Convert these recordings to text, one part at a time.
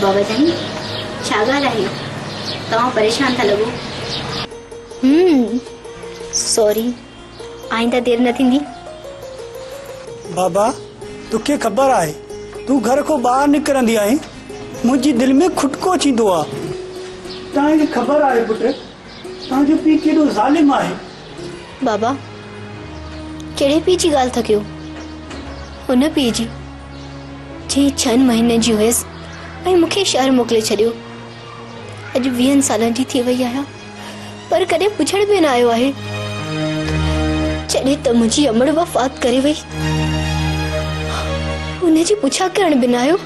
بابا جاني ڇا ڳالهه آهي توهان پريشان ٿا لڳو. هم سوري آئنده دير نه ٿيندي. بابا توکي خبر آهي تون گهر کان ٻاهر نڪرندي آهين منهنجي دل ۾ کٽڪو ٿيندو آ. توهان کي خبر آهي پٽ توهان جو پيء ڪيڏو ظالم آهي. بابا ڪهڙي پيء جي ڳالهه ٿا ڪيو؟ ان پيء جي جنهن ڇهن مهينن جي هيس ۽ مون کي شهر موڪلي ڇڏيو. اڄ ويهن سالن جي ٿي وئي آهيان پر ڪڏهن پڇڻ به نه آيو آهي. جڏهن ته منهنجي امڙ وفات ڪري وئي ان جي پڇا ڪرڻ به نه آيو.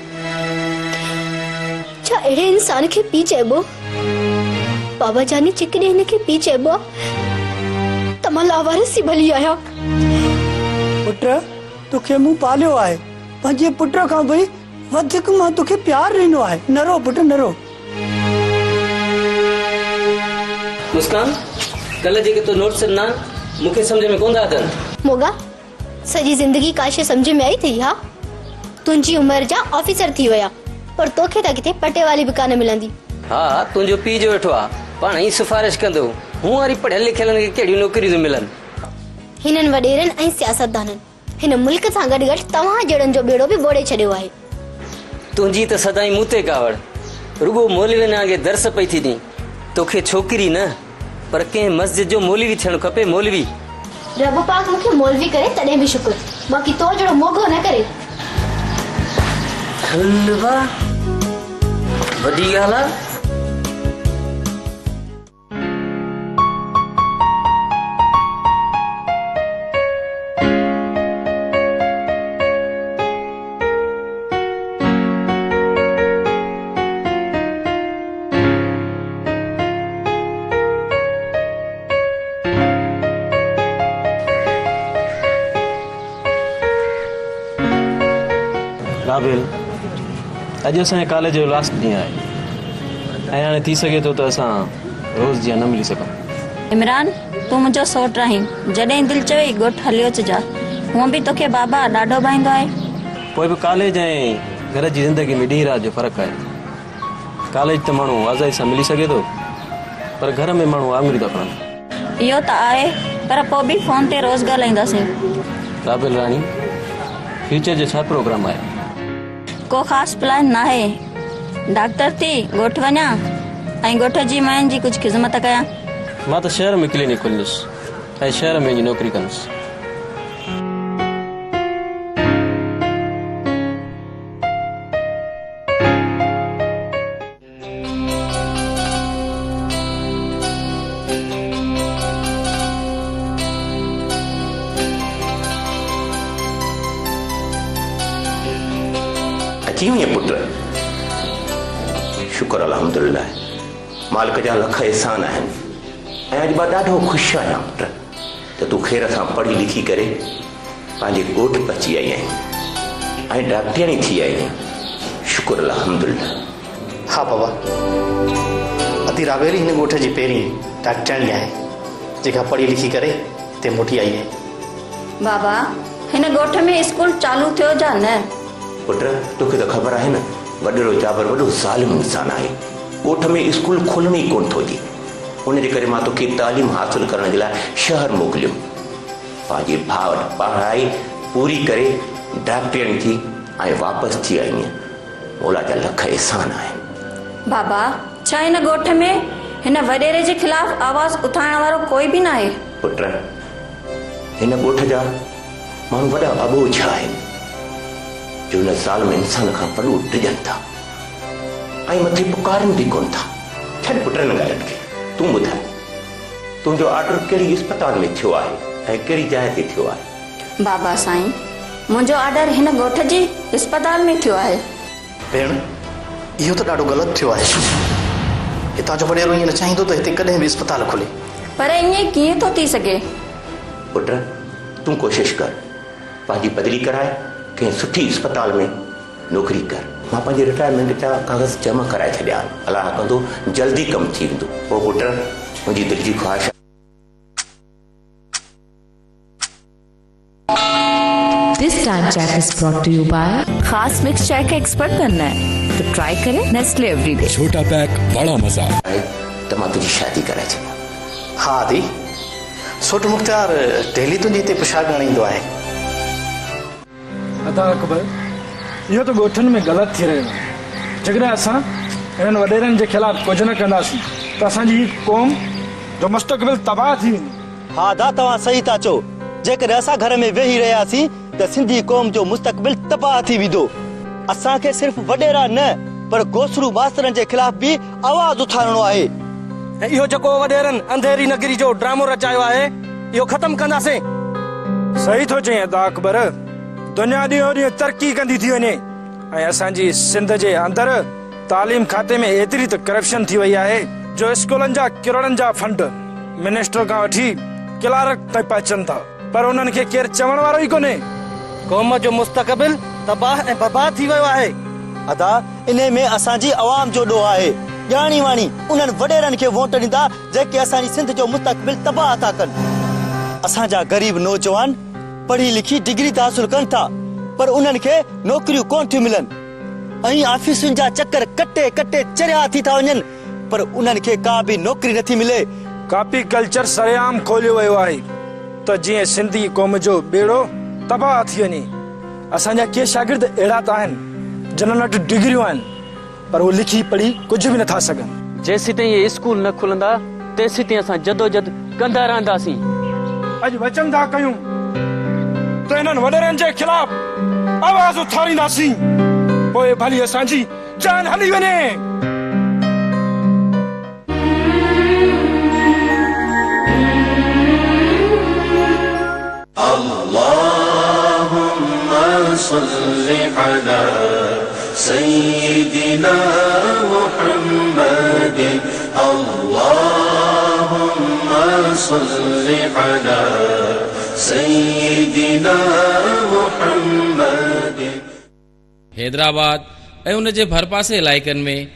ڇا اهڙي انسان کي پيء چئبو؟ بابا جاني جيڪڏهن هن کي پيء چئبو آ ته مان لاوارث ئي ڀلي آهيان. پٽ توکي مون پاليو آهي، پنهنجي پٽ کان به وڌيڪ مان توکي پيار ڏنو آهي، نه رو پٽ نه رو. مسڪان، ڪلهه جيڪي تو نوٽس ڏنا، مون کي سمجهه ۾ ڪونه ٿا اچن. موڳا، سڄي زندگي ڪا شيء سمجهه ۾ آئي اٿئي ها؟ تنهنجي عمر جا آفيسر ٿي ويا، پر توکي ته ڪٿي پٽيوالي به ڪانه ملندي. ها، تنهنجو پيء جو ويٺو آ، پاڻ ئي سفارش ڪندو. مون واري پڙهيل لکيلن کي ڪهڙيون نوڪريون ٿيون ملن. هنن وڏيرن ۽ سياستدانن هن ملڪ سان گڏ گڏ توهان جهڙن جو ٻيڙو به ٻوڙي ڇڏيو آهي. تنهنجي ته سدائين مون تي ڪاوڙ. رڳو مولوين وانگي درس پئي ٿي ڏين. توکي ڇوڪري نه پر ڪنهن مسجد جو مولوي ٿيڻ کپي مولوي. رب پاڪ مون کي مولوي ڪري تڏهن به شڪر باقي تو جهڙو موڳو نه ڪري. هل واهه وڏي ڳالهه آ. رابيل اڄ اسان جي ڪاليج جو لاسٽ ڏينهن آهي ۽ هاڻي ٿي سگهي ٿو ته اسان روز جيان نه ملي سگهون. عمران، تون منهنجو سئوٽ آهين، جڏهن دل چوئي ڳوٺ هليو اچجان. هونء به توکي بابا ڏاڍو ڀائيندو آهي. پوء به ڪاليج ۽ گهر جي زندگي ۾ ڏينهن رات جو فرق آهي. ڪاليج ته ماڻهو آزادي سان ملي سگهي ٿو پر گهر ۾ ماڻهو آڱريون ٿا کڻن. اهو ته آهي پر پوء به فون تي روز ڳالهائينداسين. رابيل راڻي، فيوچر جو ڇا پروگرام آهي؟ ڪو خاص پلان ناهي. ڊاڪٽر ٿي ڳوٺ وڃان ۽ ڳوٺ جي ماين جي ڪجهه خذمت ڪيان. مان ته شهر ۾ ڪلينڪ کوليندس ۽ شهر ۾ وڃي نوڪري ڪندس. اچي وئين پٽ؟ شڪر الحمدلله مالڪ جا لک احسان آهن ۽ اڄ مان ڏاڍو خوش آهيان پٽ ته تون خير سان پڙهي لکي ڪري پنهنجي ڳوٺ پهچي آئي آهين ۽ ڊاڪٽرياڻي ٿي آئي آهين شڪر الحمدلله. ها بابا ادي رابيل ئي هن ڳوٺ جي پهرين ڊاڪٽرياڻي آهي جيڪا پڙهي لکي ڪري هتي موٽي آئي آهي. بابا هن ڳوٺ ۾ اسڪول چالو ٿيو جا نه؟ پٽ توکي ته خبر آهي نه وڏيرو جابر وڏو ظالم انسان آهي ڳوٺ ۾ اسڪول کولڻ ئي ڪونه ٿو ڏي ان جي ڪري مان توکي تعليم حاصل ڪرڻ جي لاء شهر موڪليو. پنهنجي ڀاء وٽ پڙهائي پوري ڪري ڊاڪٽرياڻي ٿي ۽ واپس ٿي آئينء. مولا جا لک احسان آهن. بابا، ڇا هن ڳوٺ ۾ هن وڏيري جي خلاف آواز اٿارڻ وارو ڪوئي به ناهي؟ پٽ، هن ڳوٺ جا ماڻهو وڏا اٻوجهه آهن، جو هن ظالم انسان کان وڏو ڊڄن ٿا ۽ مٿي پڪارين به ڪونه ٿا. ڇڏ پٽ انهن ڳالهين کي، تون ٻڌاء. تنهنجو آرڊر ڪهڙي اسپتال ۾ ٿيو آهي ۽ ڪهڙي جاء تي ٿيو آهي؟ بابا سائين، منهنجو آرڊر هن ڳوٺ جي اسپتال ۾ ٿيو آهي. ڀيڻ، اهو ته ڏاڍو غلط ٿيو آهي. هتان جو وڏيرو ائين نه چاهيندو ته هتي ڪڏهن به اسپتال کلي. پر ائين ڪيئن ٿو ٿي سگهي؟ پٽ، تون ڪوشش ڪر، پنهنجي بدلي ڪرائي ڪنهن سٺي اسپتال ۾ نوڪري ڪر. مان پنهنجي رٽائرمينٽ جا ڪاغذ جمع ڪرائي ڇڏيا آهن. الله ڪندو جلدي ڪم ٿي ويندو. پوء پٽ منهنجي دل جي خواهش. This time check is brought to you by खास मिक्स चाय का एक्सपर्ट बनना है तो ट्राई करें नेस्ले एवरीडे। छोटा पैक बड़ा मजा। त मां तुंहिंजी शादी कराए छॾियां। हा आदि, सोट मुख्तियार डेली तुंहिंजी हिते पुछा करण ईंदो आहे। अदा अकबर, इहो त ॻोठनि में ग़लति थी रहियो आहे। जेकॾहिं असां इन्हनि वॾेरनि जे ख़िलाफ़ कुझु न कंदासीं त असांजी क़ौम जो मुस्तक़बिल तबाह थी वेंदो। हा अदा, तव्हां सही था चओ। जेकॾहिं असां घर में वेही रहियासीं त सिंधी क़ौम जो मुस्तक़बिल तबाह थी वेंदो। असांखे सिर्फ़ वॾेरा न पर गोसरू मास्तरनि जे ख़िलाफ़ बि आवाज़ उथारणो आहे। ऐं इहो जेको वॾेरनि अंधेरी नगरी जो ड्रामो रचायो आहे, इहो ख़तमु कंदासीं। सही थो चई अदा अकबर, दुनिया ॾींहों ॾींहुं तरक़ी कंदी थी वञे ऐं असांजी सिंध जे अंदरि तालीम खाते में एतिरी त करप्शन थी वई आहे जो स्कूलनि जा करोड़नि जा फंड मिनिस्टर खां वठी क्लार्क ताईं पहुचनि था, पर उन्हनि खे केरु चवण वारो ई कोन्हे। क़ौम जो मुस्तक़बिल तबाह ऐं बर्बाद थी वियो आहे। अदा, इन में असांजी अवाम जो ॾोह आहे। ॼाणी वाणी उन्हनि वॾेरनि खे वोट ॾींदा जेके असांजी सिंध जो मुस्तक़बिल तबाह था कनि। असांजा ग़रीब नौजवान पढ़ी लिखी डिग्री त हासिल कनि था पर उन्हनि खे नौकरियूं कोन थियूं मिलनि ऐं ऑफिसुनि जा चक्कर कटे कटे चरिया थी था वञनि पर उन्हनि खे का बि नौकरी नथी मिले। कॉपी कल्चर सरेआम खोलियो वियो आहे त जीअं सिंधी क़ौम जो ॿेड़ो तबाह थी वञे। असांजा के शागिर्द अहिड़ा त आहिनि जिन्हनि वटि डिग्रियूं आहिनि पर उहे लिखी पढ़ी कुझु बि नथा सघनि। जेसीं ताईं इहे स्कूल न खुलंदा तेसीं ताईं असां जदोजहद कंदा रहंदासीं। अॼु वचन था कयूं त इन्हनि वॾेरनि जे ख़िलाफ़ आवाज़ उथारींदासीं, पोइ भली असांजी जान हली वञे। अल्लाहुम्मा सल्लि अला सय्यिदिना मुहम्मद, अल्लाहुम्मा सल्लि अला सय्यिदिना मुहम्मद। हैदराबाद ऐं उन जे भरपासे इलाइक़नि में